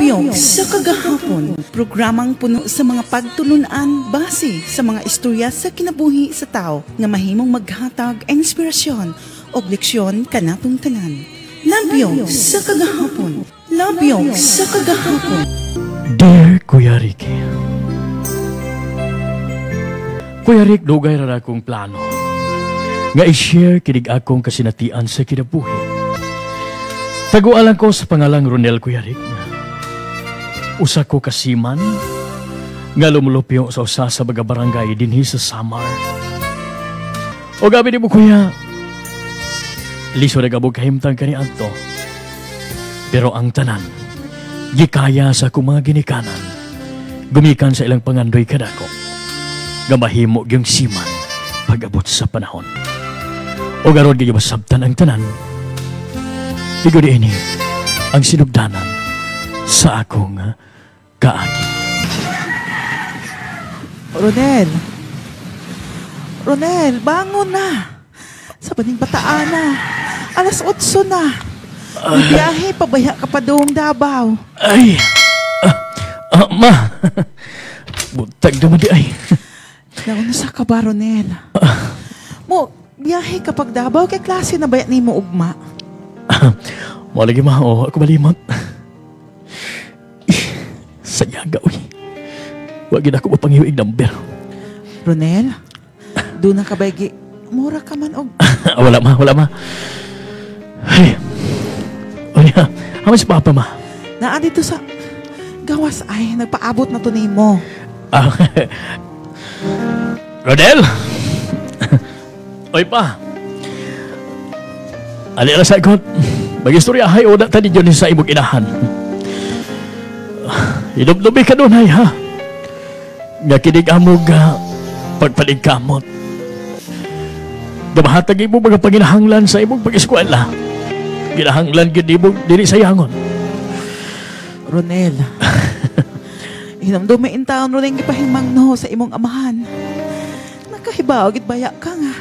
Labyog sa Kagahapon, programang puno sa mga pagtulunan base sa mga istorya sa kinabuhi sa tao nga mahimong maghatag inspirasyon o leksyon kanatong tanan. Labyog sa Kagahapon. Labyog sa Kagahapon. Dear Kuya Ricky. Kuya Rick, dugay ra akong plano nga i-share kinig akong kasinatian sa kinabuhi. Tagualan ko sa pangalang Ronel, Kuya Rick. Usa ko kasiman nga lumulupyo sa usa sa mga barangay dinhi sa Samar. O gabi ni mo, kuya, lisod na gabog kahimtang kani adto. Pero ang tanan gikaya sa akong mga ginikanan, gumikan sa ilang pangandoy kadako, nga mahimo gyung siman pag-abot sa panahon. O garon gyud masabtan ang tanan. Igo ini ang sinugdanan sa akong kaagi. Ronel. Ronel, bangon na. Sa baning bataan na. 8:00 na. May biyahe, pabaya ka pa doong Davao. Ay, ma. Buntag naman di ay. Nauna sa ka ba, Ronel? Mo, biyahe kapag Davao, kay klase na bayat ni mo ugma? Mo lagi ma, oh, ako malimot. Sayaga, uy. Wag gid ako mapanghiwig number. Ronel, doon na ka ba, mura ka man og. Wala ma, wala ma. Ay. Oy, hamas papa ma. Naa dito sa gawas ay nagpaabot na to nimo. Rodel. Oy pa. Ali ra sa ikot. Magistorya hay oda ta ninyo ni sa imong inahan. Hinumdumi ka doon ay ha. Nga kinig amog pagpaningkamot. Gamahatag imo mga panginahanglan sa imong pag-eskwela. Ginahanglan gyud nimo diri sa yangon. Ronel. Hinumdumi in taon Ronel gipahimang no sa imong amahan. Nakahibaw gid baya ka nga.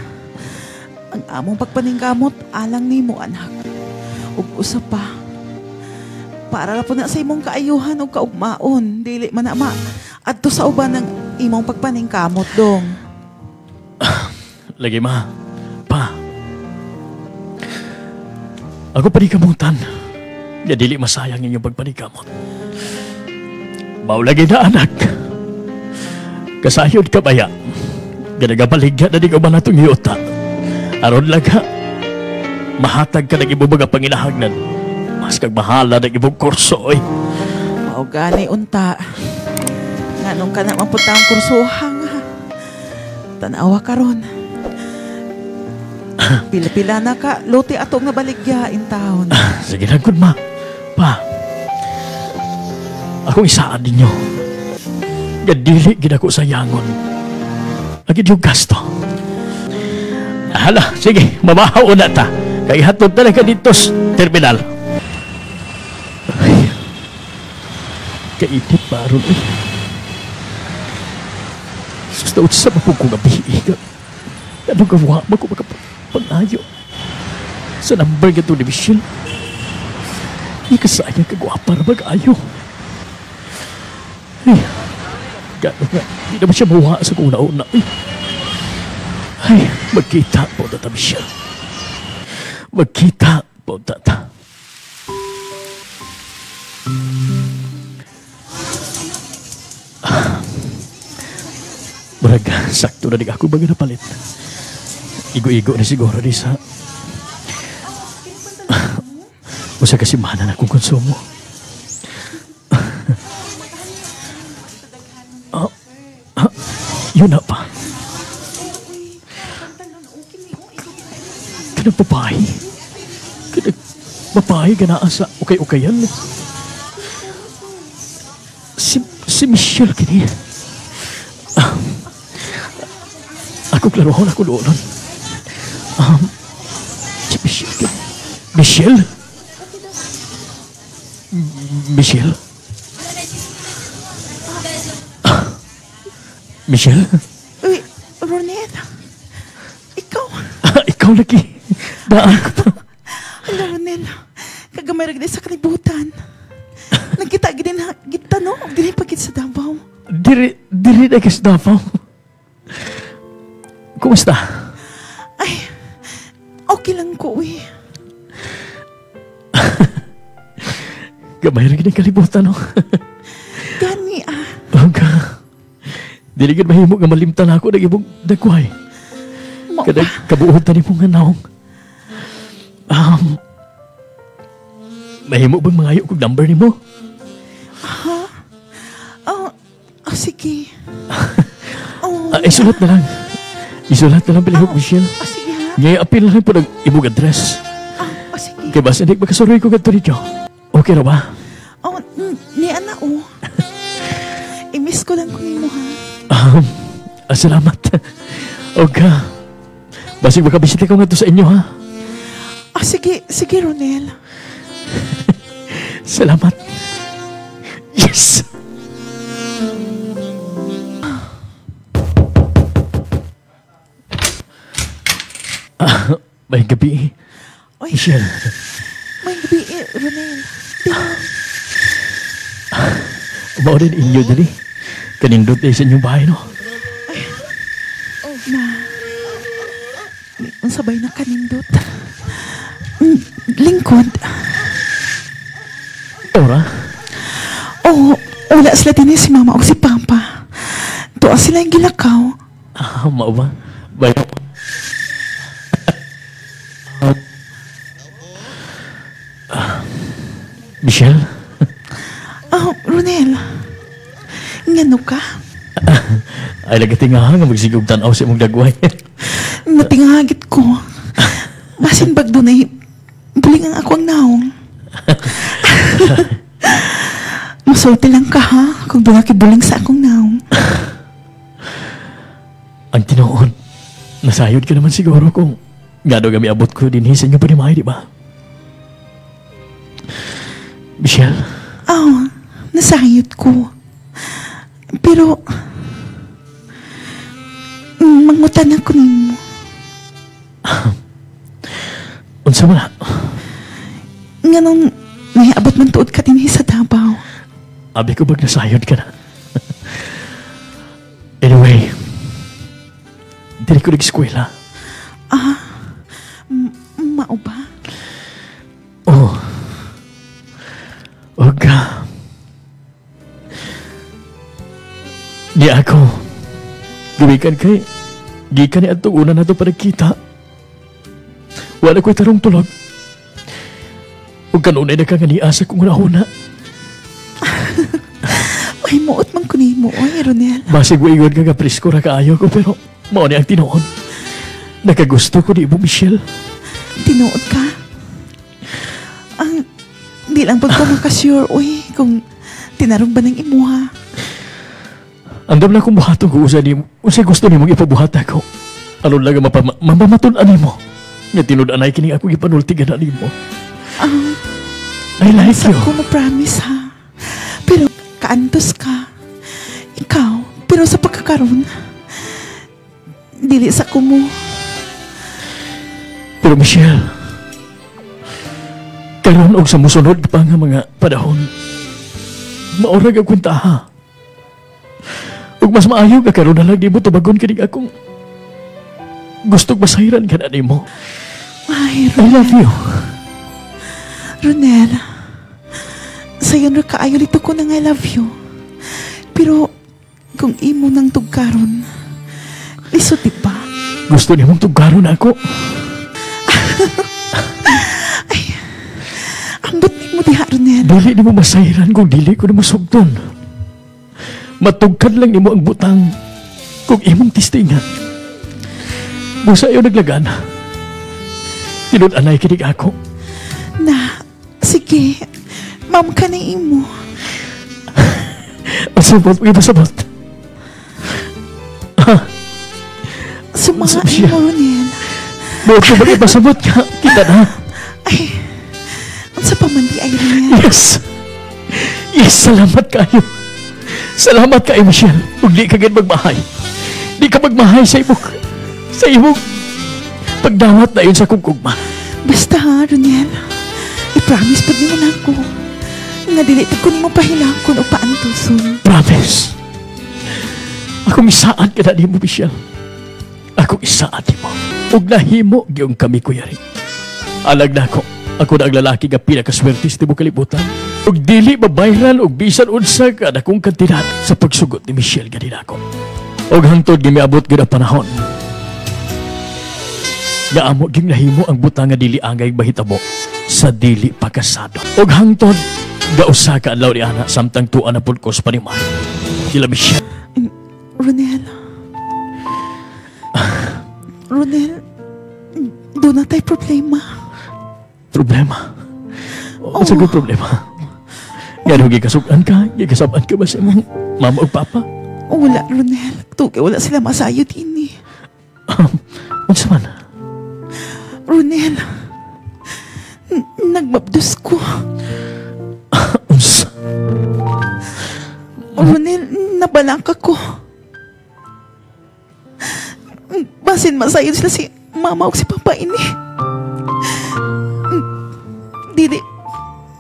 Ang among pagpaningkamot alang nimo anak. Ug usa pa. Para ra po na sa imong kaayuhan ug kaugmaon, dili man na ma adto sa uban ng imong pagpaningkamot dong. Lagi ma, pa. Ako panikamutan. Nga dili masayang inyong pagpanikamot. Mao lagi na anak. Kasayod ka baya. Nga nagabaligya na di ka ba natong yuta. Aron lang ha. Mahatag ka ng imong mga panginahanglan. Mas kag mahala ng imong kurso, oy. Mao gani unta. Nganong ka na mapunta ang kursuha nga. Tanawa karon. Pila-pila na ka, lote ato nga baligya in town. Sige lang kun ma. Pa. Akong isaan ninyo. Gadili gid ako sa yangon. Agid yung gasto. Hala, sige, mabahaw na ta. Kay hatod talaga dito sa terminal. Ay, kainit pa ron eh. Sus, daot sa mapong kong gabi. Ano gawa mo kung makapag-ayo? Sa number nga to ni Michelle. Di ka sayang kagwapa na mag-ayo. Ay, gano'n nga, di naman siya mawa sa kung una-una. Ay, magkita po tata Michelle. Magkita po tata. Murag, sakto na di ako baga napalit. Igo-igo na siguro di sa usa kasi mana na akong konsumo. Yun na pa. Kanang babae. Kanang babae ganaa sa ukay-ukayan. Si Michelle kini. Ako klarohon, ako doon. Si Michelle kini. Michelle? Michelle? Michelle? Uy, Ronel. Ikaw. Ikaw lagi. Daan ko pa. Hala, Ronel. Kagamay ra gid sa kalibutan. Nagkita gid na kita no, dili pa gid sa Davao. Diri, diri na ka sa Davao. Kumusta? Ay, okay lang ko, uy. Gamay ra gid ang kalibutan, no? Gani, ah. Oga. Dili gid mahimo nga malimtan ako nag ibong dagway. Mao Kada ba? Kabuot na nimo nga naong. Mahimo bang mangayo kog number nimo? Ha? Oh, oh, sige. Oh, Ah, isulat na lang. Isulat na lang palihog, Michelle. Oh, sige ha. Ngay apil na lang po ng imong address. Ah, oh, sige. Kay basta hindi makasuroy ko kadto dito. Okay ra ba? Oh, ni ana oh. I-miss ko lang ko nimo ha. Salamat. Okay. Basig makabisita ko ngadto sa inyo ha. Ah, sige, sige Ronel. Salamat. Yes. Ah, may gabi. Oy. Michelle. May gabi, eh, Ronel. Tingnan. Mao rin inyo dali. Kanindot eh sa inyong bahay, no? Ay, na. Ang sabay na kanindot. Lingkod. Ora? Oo, wala sila din eh, si Mama o si Papa. Tuwa sila yung gilakaw. Ah, mao ba? Bayo. Ah, Michelle? Oh, Ronel. Ngano ka? Ay, lagating nga nga magsigog tanaw sa imong dagway. Natingagit ko. Basin bag dunay, buling ang ako ang naong. Masulti lang ka ha, kung doon buling sa akong naong. Ang tinuod, nasayod ka naman siguro kung nga daw kami abot ko din sa inyo pa di ba? Michelle? Oh, nasayod ko. Pero, mangutan ako nimo. Unsa man na? Nganong may abot man tuod ka dinhi sa Davao. Abi ko bag nasayod ka na. Anyway, dili ko nag-eskwela. Ah, mao ba? Oh. Oga. Di ako. Gumikan kay, gikan ni atong una na to para kita. Wala ko'y tarong tulog. Ug kanunay na ka nga niasa kong una-una. May muot man ko nimo, oy, Ronel. Basig wa ingon ka nga presko ra kaayo ko, pero mao ni ang tinuod. Nakagusto ko ni mo, Michelle. Tinuod ka? Ang di lang pag ko makasure, oy, kung tinarong ba ng imuha. Andam na akong buhaton kung usa nimo, usa gusto nimo ipabuhat ako. Aron lang nga mapamatud-an nimo. Nga tinud-anay kini ako gipanultigan na nimo. I like Sa you. ko mo-promise ha. Pero kaantos ka. Ikaw, pero sa pagkakaroon, dili sa kumo. Pero Michelle, karon og sa musunod pa nga mga panahon, maorag ang kwentaha. Ug mas maayo ka karon na lang di mo tubagon kining akong gustong masahiran ka na nimo. Ay, I love you. Ronel, sayon ra kaayo lito ko nang I love you. Pero kung imo nang tugkaron, lisod di ba? Gusto nimong tugkaron ako? Ay, ambot nimo diha, Ronel. Dili nimo masahiran kung dili ko nimo sugton. Matugkad lang nimo ang butang kung imong tistingan. Busa iyo naglagan. Tinud-anay kinig ako. Na, sige. Ma'am ka na imo. Pasabot, ipasabot. Sumanga Siya. imo, Ronel. Buot ko bang ipasabot ka? Kita na. Ay, unsa pa man di ay, Ronel? Yes. Yes, salamat kayo. Salamat kayo, Michelle. Ug di ka gid magmahay. Di ka magmahay sa imong, sa imong pagdawat na yun sa kong kugma. Basta ha, Ronel. I-promise pag nimo na ako. Nga dili pud ko nimo pahilakon o paantuson. Promise. Akong isaad ka na nimo, Michelle. Akong isaad nimo. Ug nahimo gyud kami, Kuya Rick. Alag na ako. Ako na ang lalaki nga pinakaswerte sa tibuok kalibutan. Ug dili mabayran og bisan unsa ka akong kantidad sa pagsugot ni Michelle ganina ako. Ug hangtod nga miabot gyud ang panahon nga amo gyud nahimo ang butang nga dili angay mahitabo sa dili pa kasado. Ug hangtod nga usa ka adlaw ni ana samtang tuwa na pud ko sa panimay. Sila Michelle. Ronel. Ronel, duna tay problema. Problema. Oh. Sa oh, problema? Ngano gikasugan ka? Gikasab-an ka ba sa imong mama ug papa? Wala, Ronel. Tugay, wala sila masayod ini. Unsa man? Ronel, nagmabdos ko. Unsa? Ronel, nabalangka ko. Basin masayod sila si mama ug si papa ini. Dili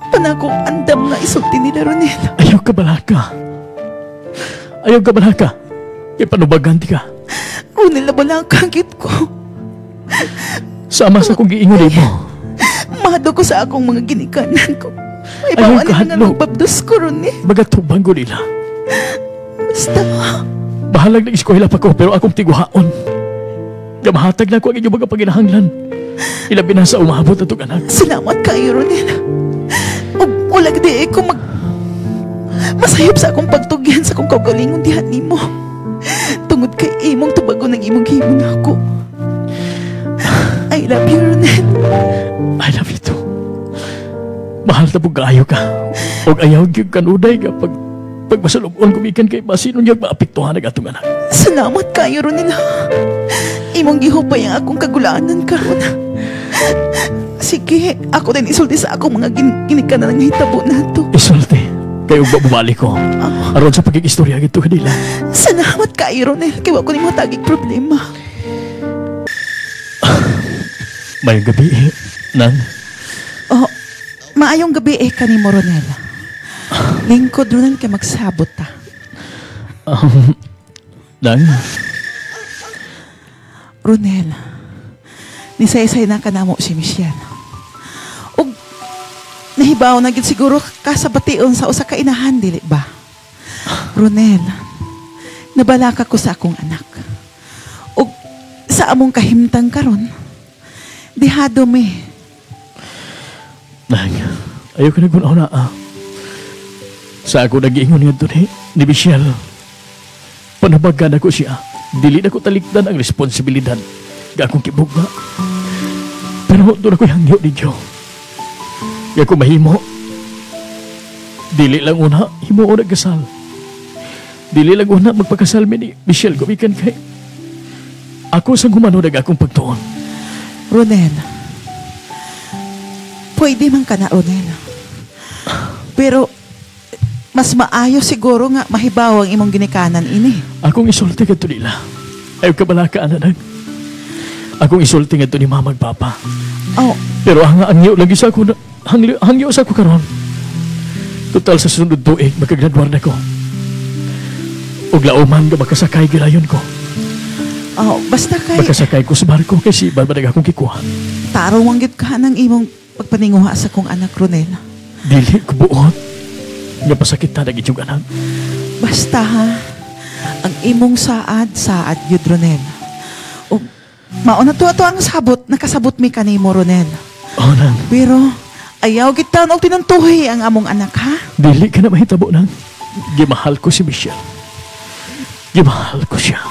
pa na akong andam nga isulti nila, Ronel. Ayaw ka balaka. Ayaw ka balaka. Kay panubagan di ka. Ronel, nabalangka gid ko. Sama sa akong giingon nimo. Mahado ko sa akong mga ginikanan ko. May Ayaw bawa ka, nila nga hadlok. nagbabdos ko, Ronel. Magatubang ko nila. Basta, Bahalag ng eskwela pa ko pero akong tiguhaon. Nga mahatag na ko ang inyong mga panginahanglan. Ilabi na sa umabot atong anak. Salamat kayo, Ronel. Ug wala di ko mag masayop sa akong pagtugyan sa akong kaugalingon diha nimo. Tungod kay imong tubagon ang imong gihimo nako. I love you, Ronel. I love you too. Mahal na po kaayo ka. Og ayaw gyud kanuday ka pag pagmasalubon gumikan kay basin unyag maapektuhan ang atong anak. Salamat kayo, Ronel, ha. Imong gihupay ang akong kagulaanan karon. Sige, ako din isulti sa akong mga ginikanan ang hitabo nato. Isulti. Kay ugma bumalik ko. Aron sa pagkikistorya gito kanila. Salamat kayo, Ronel. Kay wa ko nimo tagig problema. Mayong gabi, eh, Nang. Oh, maayong gabi eh kanimo, Ronel. Lingkod, Ronel, kay magsabot ta. Nang, Ronel, nisaysay na kanamo si Michelle. Ug nahibaw na gid siguro ka sa bation sa usa ka inahan, dili ba? Ronel, nabalaka ko sa akong anak. Ug sa among kahimtang karon, dihado mi. Nang, ayaw ka na na ah. Sa ako nag-iingon nga doon eh, ni Michelle. Panabagan ako siya. Dili na ko talikdan ang responsibilidad. Ga akong kibugma. Pero doon ako'y hangyo ninyo. Ga ako mahimo. Dili lang una, himo o nagkasal. Dili lang una magpakasal mi ni Michelle gumikan kay ako sa gumano nag akong pagtuon. Ronel, pwede man ka na, Ronel. Pero, mas maayo siguro nga mahibaw ang imong ginikanan ini. Akong isulti kadto nila. Ayaw ka balaka, anak. Akong isulti ngadto ni mama ug papa. Oh, Pero ang hangyo lagi sa ako, hangyo, hangyo sa ako karon. Total sa sunod tuig, makagraduar na ko. Ug lauman nga makasakay gilayon ko. Oh, basta kay Makasakay ko sa barko kasi iba ba akong kikuha. Tarong ang gyud ka ng imong pagpaninguha sa kong anak, Ronel. Dili ko buot. Nga pasakit ta nag inyong anak. Basta ha, ang imong saad, saad yun, Ronel. O, mao na to ato ang sabot, nakasabot mi kanimo, Ronel. Oh, nang. Pero, ayaw gid og tinuntuhi ang among anak, ha? Dili ka na mahitabo, nang. Gimahal ko si Michelle. Gimahal ko siya.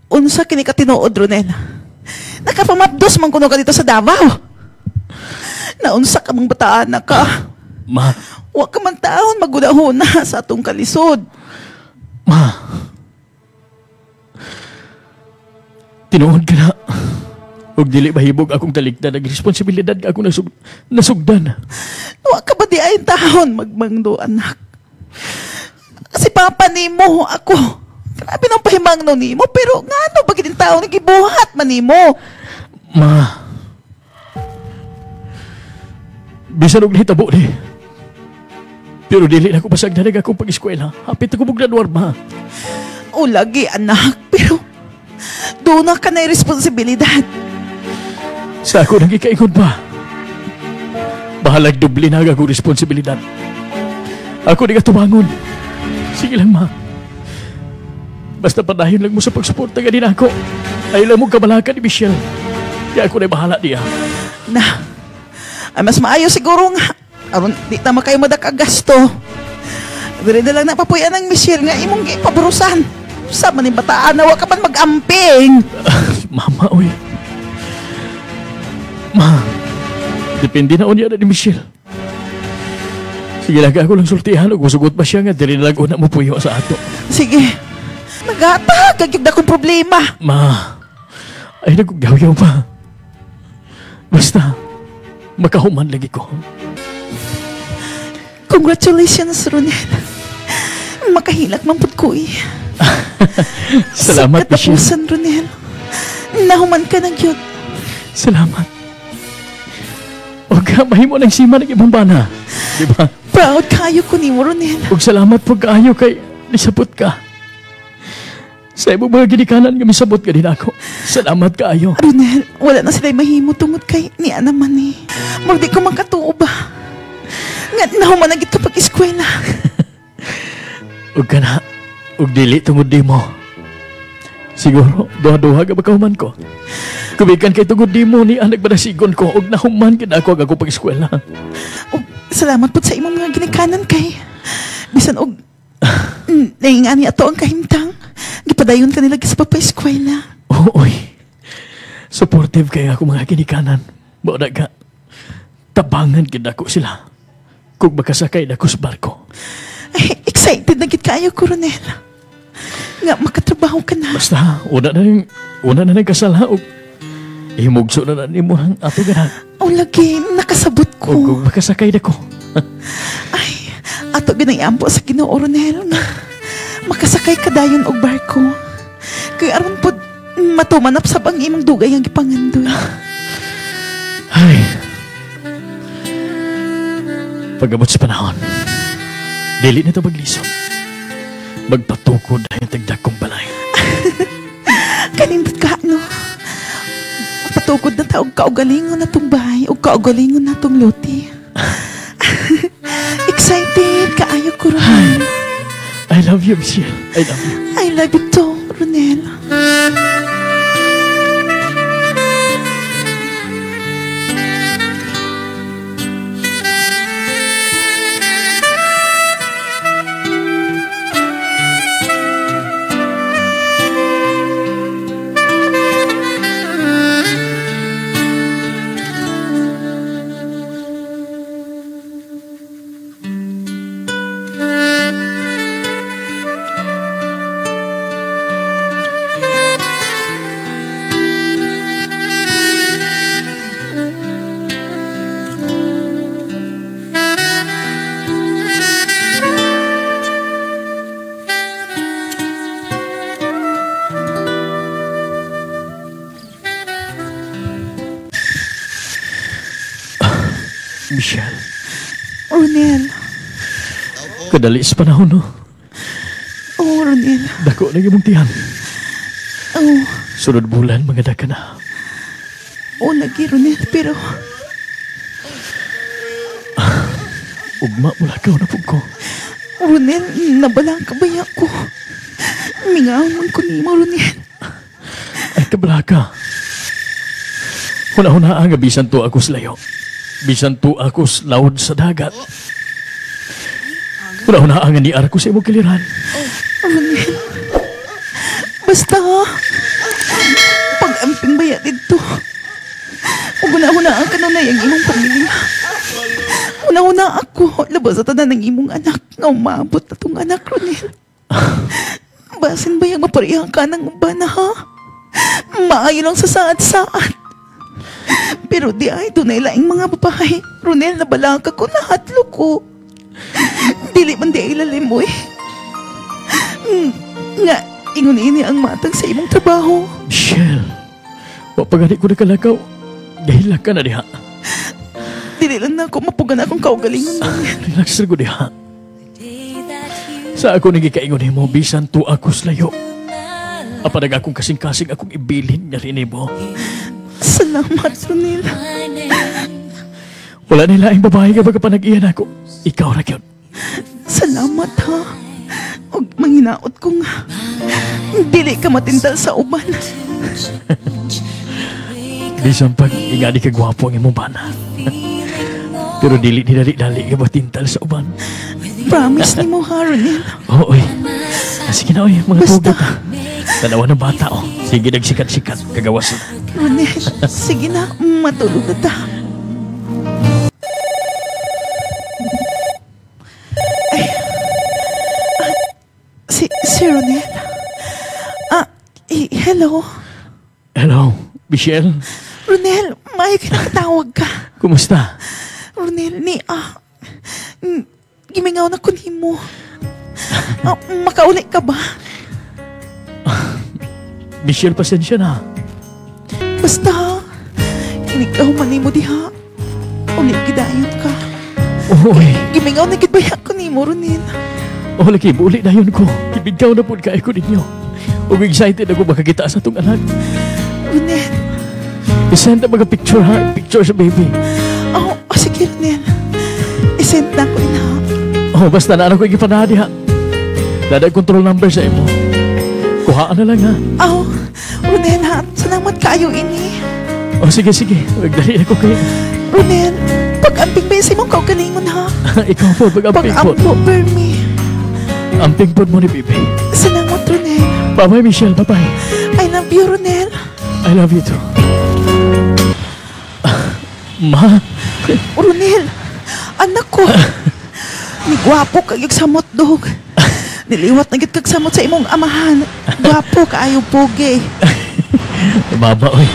Unsa kini ka tinuod, Ronel? Nakapamapdos man kuno ka dito sa Davao. Naunsa ka mang bataan na ka. Ma, Wa ka man taon magudahuna sa atong kalisod. Ma. Tinuod ka na. Ug dili mahibog akong talikdan ang responsibilidad nga akong nasugdan. Wa ka ba di ay taon magmangdo, anak? Si papa nimo ako. Grabe nang pahimangno nimo, pero ngano ba gid taon gibuhat man nimo? Ma. Bisan og nahitabo ni. Pero dili na ko pasagdan ang akong pag-eskwela. Hapit ako mong ma. O lagi, anak. Pero doon na ka na responsibilidad. Sa ako nang ikaingon pa. Bahalag dubli na akong responsibilidad. Ako di ka tubangon. Sige lang, ma. Basta padayon lang mo sa pagsuporta ka din ako. Ay lang mo kabalakan ni Michelle. Kaya ako na bahala niya. Na, ay mas maayo siguro nga. Aron, di tama kayo madakagasto. Dili na lang napapuyan ng Michelle nga imong gipabrusan. Sa man bataan na wa ka man mag-amping. Mama, oy. Ma, depende na unya na ni Michelle. Sige lang, ako lang sultihan. Ug musugot ba siya nga dili na lang una mo puyo sa ato. Sige. Nagatag, kag akong problema. Ma, ay nagugyaw-yaw pa. Basta, makahuman lagi ko. Congratulations, Ronel. Makahilak man pud ko eh. Salamat, sa katapusan, Ronel. Nahuman ka ng yun. Salamat. O ka, mahimo ng sima ng ibang bana. Di ba? Proud kayo ko ni mo, Ronel. Ug salamat po kaayo kay nisabot ka. Sa imong mga ginikanan nga misabot ka din ako. Salamat kaayo. Ronel, wala na sila'y mahimo tungod kay niya naman eh. Murag di ko makatuo ba? Nga nahuman na gid ka pag-eskwela. Ug kana, ug dili tungod di mo. Siguro, duha-duha ka makahuman ko. Kubikan kay tungod di mo ni anak banasigon ko ug nahuman gid ako ang ako pag-eskwela. Ug salamat pud sa imong mga ginikanan kay bisan og naingani ato ang kahimtang. Gipadayon ka nila sa pagpa-eskwela. Oo, oy. Supportive kay ako mga ginikanan. Mao na ka. Tabangan gid ako sila. Kung makasakay na ko sa barko. Ay, excited na gid kaayo ko, Ronel. Nga makatrabaho ka na. Basta, una na nang kasal ha. Ihimugso na nimo ang ato ganan. O lagi, nakasabot ko. O kung makasakay na ko. Ay, ato ginayampo sa Ginoo, Ronel. Nga makasakay ka dayon og barko. Kay aron pod matumanap sab ang imong dugay ang gipangandoy. Ay. Pag-abot sa panahon, dili na ito maglisod. Magpatukod ang tagdag kong balay. Kanindot ka, no? Patukod na ta og kaugalingon na tong bahay og kaugalingon na tong luti. Excited kaayo ko, Ronel. I love you, Michelle. I love you. I love you too, Ronel. Michelle. Ronel. Kadali sa panahon, no? Oo, oh, Ronel. Dako na imong tiyan. Oo. Oh. Sunod bulan, mga daka na. Oo, lagi, Ronel, pero... Ugma, mula ka na po ko. Ronel, nabalang ka ba ako? Mingaw man ko nimo, Ronel. Ay, kabala ka. Huna-huna ang bisan to ako sa layo. Bisan to ako sa laod sa dagat. Huna-huna ang niar ko sa imong kiliran. Ronel, basta pag-amping baya dito. Huna-huna ang kanunay ang imong pamilya. Una-una ako, labas sa tanan ng imong anak. Nga umabot na tong anak, Ronel. Basin ba yung maparehan ka ng uban, ha? Maayo lang sa saat-saat. Pero di ay, doon ay laing mga babae. Ronel, nabalaka ko lahat, loko. Dili man di ay lalim mo eh. Nga, ingon ini ang matag sa imong trabaho. Michelle, wapagani ko nakalakaw. Dahil ka na diha. Dili lang na ako mapugan akong kaugalingon. Relax ra gud ha. Sa ako nagikaingon nimo bisan tuwa ko layo. Apan ang akong kasing-kasing akong ibilin nga rin nimo. Salamat, Ronel. Wala nila ang babae nga pagkapanag-iyan ako. Ikaw ra gyud. Salamat ha. Og manginaot ko nga. Dili ka matintal sa uban. Bisan pag ingani ka gwapo ang imong bana. Pero dili ni dali-dali ka matintal sa uban. Promise nimo ha, Ronel. Oo, oy. Sige na, oy. Mga Basta. tugot, ha. Tanawa ng bata, oh. Sige, nagsikat-sikat. Kagawas na. Ronel, sige na. Matulog na ta. Ay. Ah, si Ronel. Hello. Hello, Michelle. Ronel, may kinakatawag ka. Kumusta? Ronel, ni, gimingaw na ko nimo. Makauli ka ba? Michelle, pasensya na. Basta, kinikaw man nimo diha. Uli, gidayon ka. Oy. Gimingaw na gid baya ko nimo, Ronel. Oh, lagi, uli na yun ko. Kibigkaw na po kayo ko ninyo. Ug excited ako makakita sa itong anak. Ronel. I-send ang mga picture, ha? Picture sa baby. Oh, sige, Ronel. I-send na ko ina. Oh, basta na ako igipanadi, ha? Dadag control number sa imo. Kuhaan na lang, ha? Oh, Ronel, ha? Salamat kayo, ini. Oh, sige, sige. Magdali ako kayo. Ronel, pag-amping ba yung sa imong kaugalingon, ha? Ikaw po, pag-amping po. Pag-ampo, permi. Amping po mo ni baby. Salamat, Ronel. Bye-bye, Michelle. Bye-bye. I love you, Ronel. I love you too. Ma? Ronel, anak ko. Ni gwapo kayog samot, dog. Niliwat na gid kag samot sa imong amahan. Gwapo kaayo pogi. Baba, oy.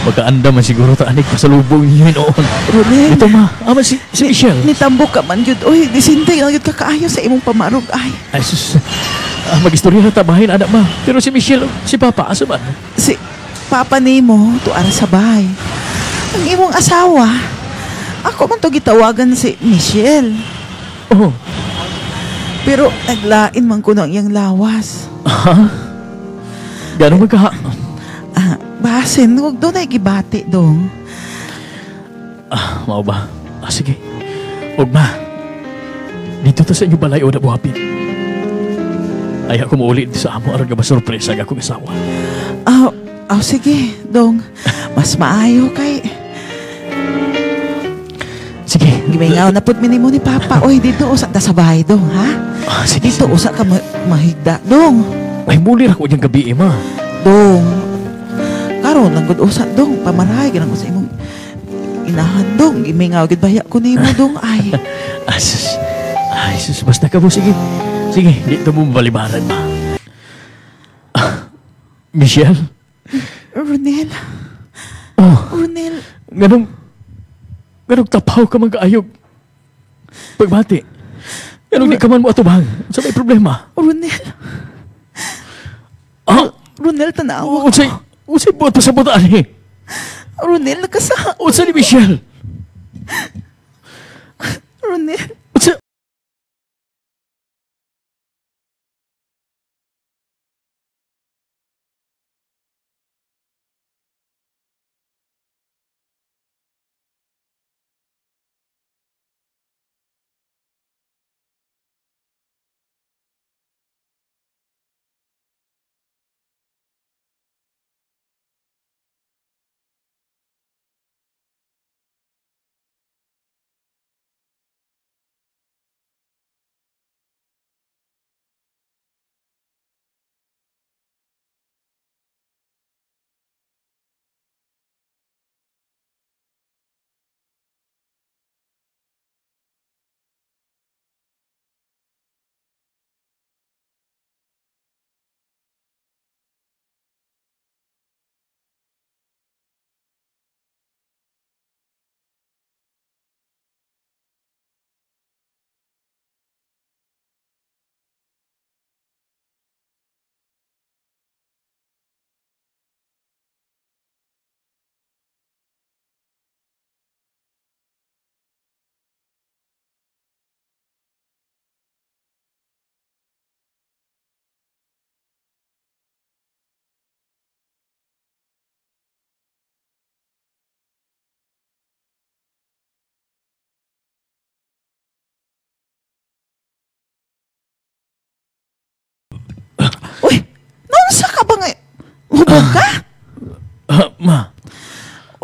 Magkaanda man siguro ta anig pasalubong niyo noon. Ronel. Ito ma, ama si Michelle. Nitambok ka man gyud, oy. Disinte na gyud ka kaayo sa imong pamarog ay. Ay sus. Magistorya na tabahin anak ma. Pero si Michelle, si Papa asa man? Si Papa nimo tuara sa bahay. Ang imong asawa, ako man to gitawagan si Michelle. Oh. Pero naglain man kuno ang iyang lawas. Ha? Gano'n magka... Basin, huwag doon ay gibati dong. Mao ba? Sige. Huwag ma. Dito to sa inyo balay o nabuhapin. Ay ako mauli dito sa amo. Aron nga ba sorpresa ang akong asawa? Sige, dong. Mas maayo kay... Sige. Gimingaw na pud minimo ni Papa. Oy, dito usa ta sa bahay dong, ha? Sige, dito sige. Usa ka mahigda dong. Ay, muli ra ko diyang gabi, ma. Dong. Karon lang gud usa dong, pamarahay ganang usa imong inahan dong. Gimingaw gid baya ko nimo dong ay. Sus. Ay, sus, basta ka mo, sige. Sige, dito mo mabalibaran, ma. Michelle? Ronel. Oh. Ronel. Ganong tapaw ka man kaayog. Pagbati. Ganong di ka man mo atubang. Sa may problema. Ronel. Ronel, tanawa ko. Unsay buot pa sa butaan eh. Ronel, nakasa. Unsay ni Michelle? Ronel. Unsay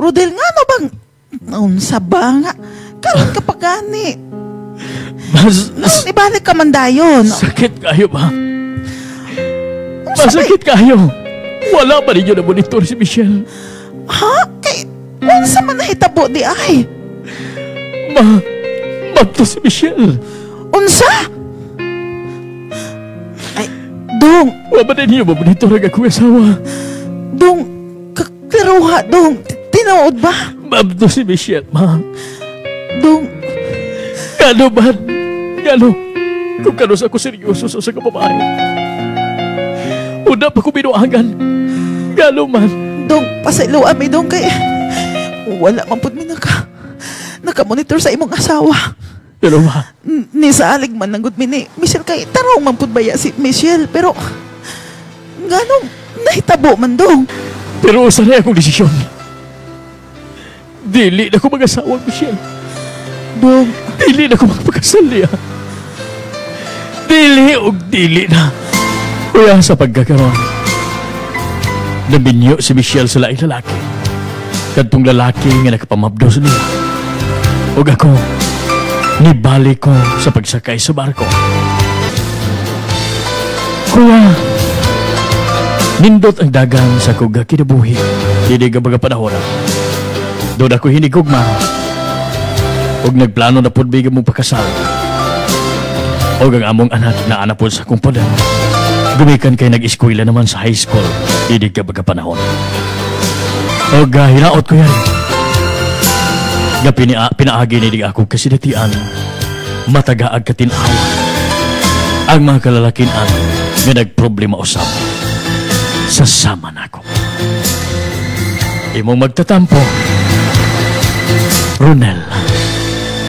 Rodel, nga no bang unsa ba nga? Karon ka pa gani. Mas, Noon, ibalik ka man dayon. Sakit kayo ba? Unsa ba? Masakit kayo. Wala pa ninyo na monitor si Michelle. Ha? Kay, unsa man nahitabo di ay? Ma, mabto si Michelle. Unsa? Ay, dong, Wala ba ninyo ma-monitor ang akong asawa? Dong, kaklaruha, dong. Tinuod ba? Mabto si Michelle, ma. Dong, Gano ba? Gano? Kung kano sa ako seryoso sa usa ka babae. Una pa ko binuangan. Gano man? Dong, pasayloa mi, dong, kay wala man pud mi naka-monitor sa imong asawa. Pero ma, Nisalig man lang gud mi ni Michelle kay tarong man pud baya si Michelle, pero nganong nahitabo man, dong? Pero usa na akong desisyon. Dili na ko mag-asawa, Michelle. Dong, Dili na ko magpakasal niya. Dili og dili na. Kuya, sa pagkakaroon, nabinyo si Michelle sa laing lalaki. Kadtong lalaki nga nakapamabdos niya. Ug ako, nibalik ko sa pagsakay sa barko. Kuya, nindot ang dagan sa akong kinabuhi. Dili ka mga panahon. Doon ako hinigugma. Ug nagplano na pud mi mo pakasal. Og ang among anak na anak pod sa akong poder. Gumikan kay nag-eskwela naman sa high school. Dili ka baga panahon. Og hinaot ko yan. Nga pinaagi ni akong kasinatian. Matagaag katinawa ang mga kalalakian nga nagproblema usab sa sama nako. Imong magtatampo, Ronel.